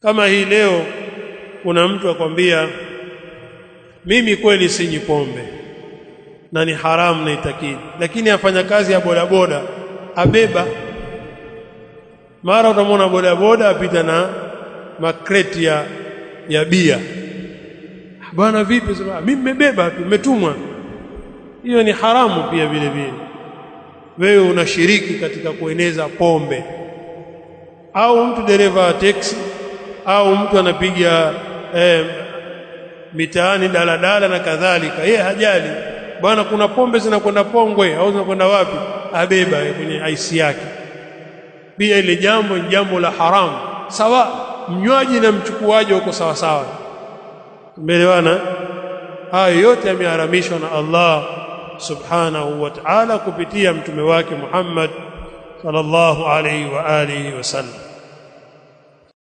Kama hii leo kuna mtu akwambia mimi kweli sinywi pombe na ni haramu na itakidi, lakini afanya kazi ya bodaboda, abeba. Mara utamwona bodaboda apita na makreti ya bia. Bwana vipi? Sema mimi nimebeba tu, nimetumwa. Hiyo ni haramu pia vile vile. Wewe unashiriki katika kueneza pombe. Au mtu dereva wa teksi, au mtu anapiga mitaani daladala na kadhalika, yeye hajali bwana, kuna pombe zinakwenda Pongwe au zinakwenda wapi, abeba kwenye IC yake. Pia ile jambo ni jambo la haramu, sawa mnywaji na mchukuaji wako sawa sawa. Tumeelewana? Hayo yote yameharamishwa na Allah subhanahu wa ta'ala kupitia mtume wake Muhammad sallallahu alaihi wa alihi wasallam.